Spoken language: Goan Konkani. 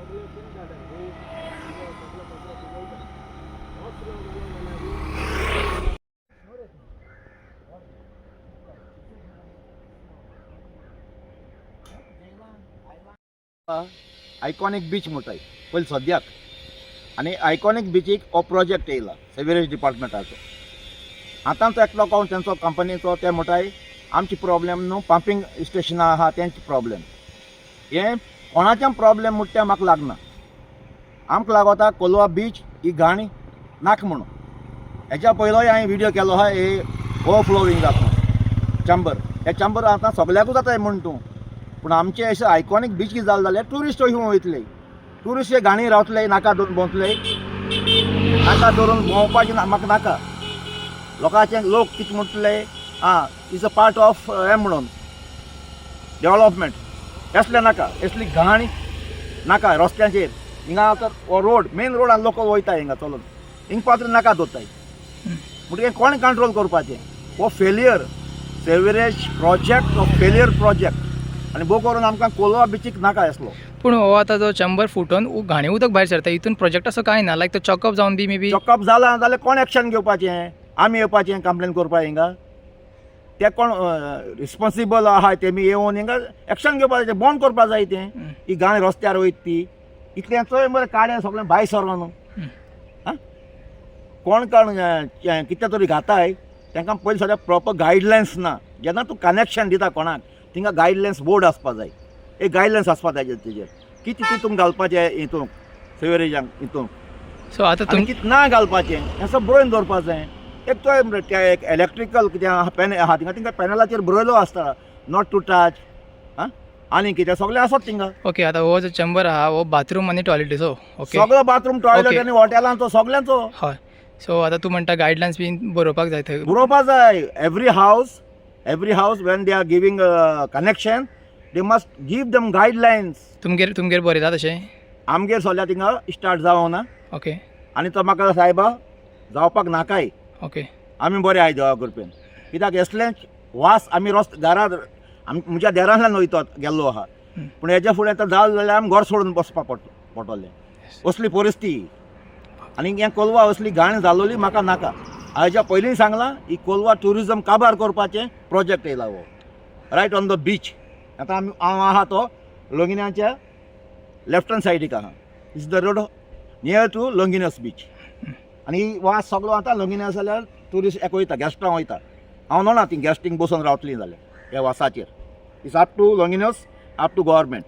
सगळे थिंग काडटा, रोड सगळे कचरो थिंग वयता. हो फ्लो जालो जाल्यार आयकॉनीक बीच म्हणटाय पयलीं सद्याक. आनी आयकॉनीक बिचीक हो प्रोजेक्ट येयला सिवरेज डिपार्टमेंटाचो. आतां तो एकलो कोण तेंचो कंपनीचो, ते म्हणटाय आमची प्रॉब्लेम न्हू, पंपींग स्टेशनां आहा तेंचे प्रॉब्लेम. हें कोणाचें प्रॉब्लेम म्हणटा तें म्हाका लागना. आमकां लागता कोलवा बीच ही घाण नाका म्हणून. हेच्या पयलोय हांवें व्हिडियो केलो आहा. हे ओवरफ्लोवींग जाता चंबर, हे चंबर आतां सगल्याकूच जाता म्हण तूं. पूण आमचे अशें आयकॉनीक बीच कितें जालें जाल्यार ट्युरिस्ट खंय वयतले? ट्युरिस्ट हे घाणी रावतले, नाका धरून भोंवतले. नाका धरून भोंवपाचें म्हाका नाका. लोकांचे लोक कितें म्हणटले, आं, is a part of हें म्हणून डेवलपमेंट. असलें नाका, असली घाण नाका रस्त्यांचेर. हिंगा आतां हो रोड, मेन रोडान लोक वयता हिंगा चलून, हिंग पात्र नाका दवरताय. म्हणटकीर कोण कंट्रोल करपाचें? हो फेलियर सेवरेज प्रोजेक्ट, हो फेलियर प्रोजेक्ट आनी भोव करून आमकां कोलवा बिचीक नाका आसलो. पूण हो आतां जो चंबर फुटोन घाणी उदक भायर सरता, हितून प्रोजेक्ट असो कांय ना, लायक तो चॉकअप जावन बी मे बी. चॉकअप जाला जाल्यार कोण एक्शन घेवपाचें? आमी येवपाचें कंप्लेन करपाक हिंगा? ते कोण रिस्पॉन्सिबल आहाय तेमी येवन हिंगा एक्शन घेवपाचें, बंद करपा जाय तें. ही घाण रस्त्यार वयता ती इतलें चोय मरे, काडे सगळें भायर सरलो न्हू. आं, कोण कोण कितें तरी घाताय तांकां पयलीं सगळें प्रॉपर गायडलायन्स ना. जेन्ना तूं कनेक्शन दिता कोणाक, थिंगा गायडलायन्स बोर्ड आसपा जाय, एक गायडलायन्स आसपा जाय तेजेर कितें तितूंक घालपाचें, हितूंक सिवरेजांक हितूंक सो आतां आनी तुम कितें ना घालपाचें, हें सगळें बरोवन दवरपाचें. एक तो ते एक इलेक्ट्रिकल कितें आहा, पॅन आहा थिंगा, थिंगा पॅनलाचेर बरयलो आसता not to touch. आं, आनी कितें सगळें आसत थिंगा. ओके, आतां हो जो चंबर आहा हो बाथरूम आनी टॉयलेटीचो, ओके? सगळो बाथरूम, टॉयलेट आनी हॉटेलांचो, सगळ्यांचो. हय, सो आतां तूं म्हणटा गायडलायन्स बीन बरोवपाक जाय थंय. बरोवपा जाय. Every house, every house, when they are giving connection, they must give them guidelines. तुमगेर बरयता तशें? आमगेर सगळ्या थिंगा स्टार्ट जावना. आनी तो म्हाका सायबा जावपाक नाकाय. आमी बरे आहाय देवा कृपेन. कित्याक असलेंच वास आमी रस्त घरात म्हज्या देरांतल्यान वयता गेल्लो आहा. पूण हेज्या फुडें आतां जालें जाल्यार आमी घर सोडून बसपाक पडटलें, असली परिस्थिती. आनी हें कोलवा असली घाण जालोली म्हाका नाका. हाज्या पयलीं सांगलां, ही कोलवा ट्युरिजम काबार करपाचें प्रोजेक्ट येयला हो, रायट ऑन the beach. आतां आमी हांव आहा तो लोगिन्याच्या लेफ्ट हँड सायडीक आहा. Is the road near to Longinos beach. आनी वास सगळो आतां लोगिन्या जाल्यार ट्युरिस्ट एक वयता, गेस्टां वयता. हांव न्हू ती गेस्टींग बसून रावतलीं जाल्यार ह्या वासाचेर. It's up to Longinos, up to government.